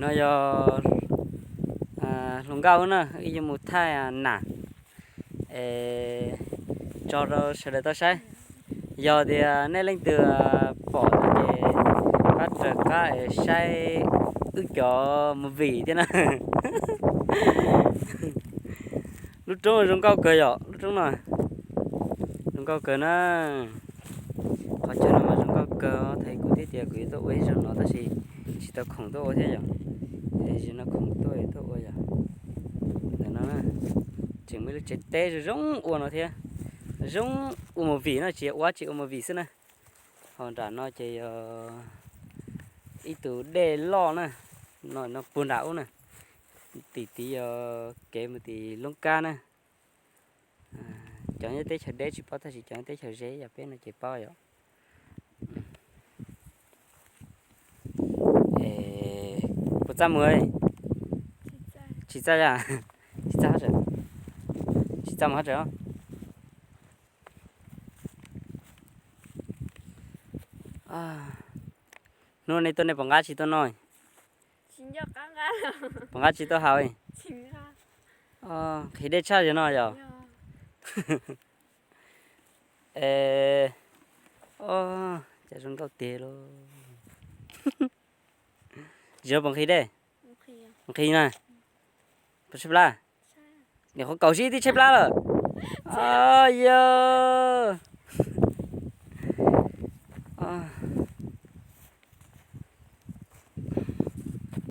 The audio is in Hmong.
No yog hluas nkauj na, wb yuav mus thaij nas es tso rau sawv daws tau saib. Yog tias nej leej twg pom no ces pab raws qab es saib wb cov movie thiab na. Lub roob zoo nkauj kawg yom, lub roob no zoo nkauj kawg na. Qhov chaw no mas zoo nkauj kawg, thaum kuv twb tias kuv yuav tuaj ua ib zaug no tab sis tsis tau khoom tuaj ua thiab yom. Zaum no khoom tuaj tuaj ua yom. Ntawm no tseem muaj ib lub tsev teb zoo zoo ua no thiab. Zoo ua movie no, tsis yog ua tsis ua movie xwb na. Ho nram no ces yog ib tug dej loj na, no puag nram ub na. Tim tid yog kev mus tim Loob Kab na. Cov nyob teb chaws deb tsis paub tab sis cov nyob teb chaws ze yog peb no ces paub yom. Puas txaj muag? Tsis txaj, tsis txaj mus hab tsev. Hnub nej tuaj nej puas nqa tsis tuaj noj? Puas nqa tsis tuaj haus? Nqhis dej tshaj zaum no yom? Cas zoo nkauj tiag lauj. Zaum no puas nqhis dej? Nqhis na. Puas tshaib plab? Nyuam qhuav kaum sib twb tshaib plab lawm. Yog.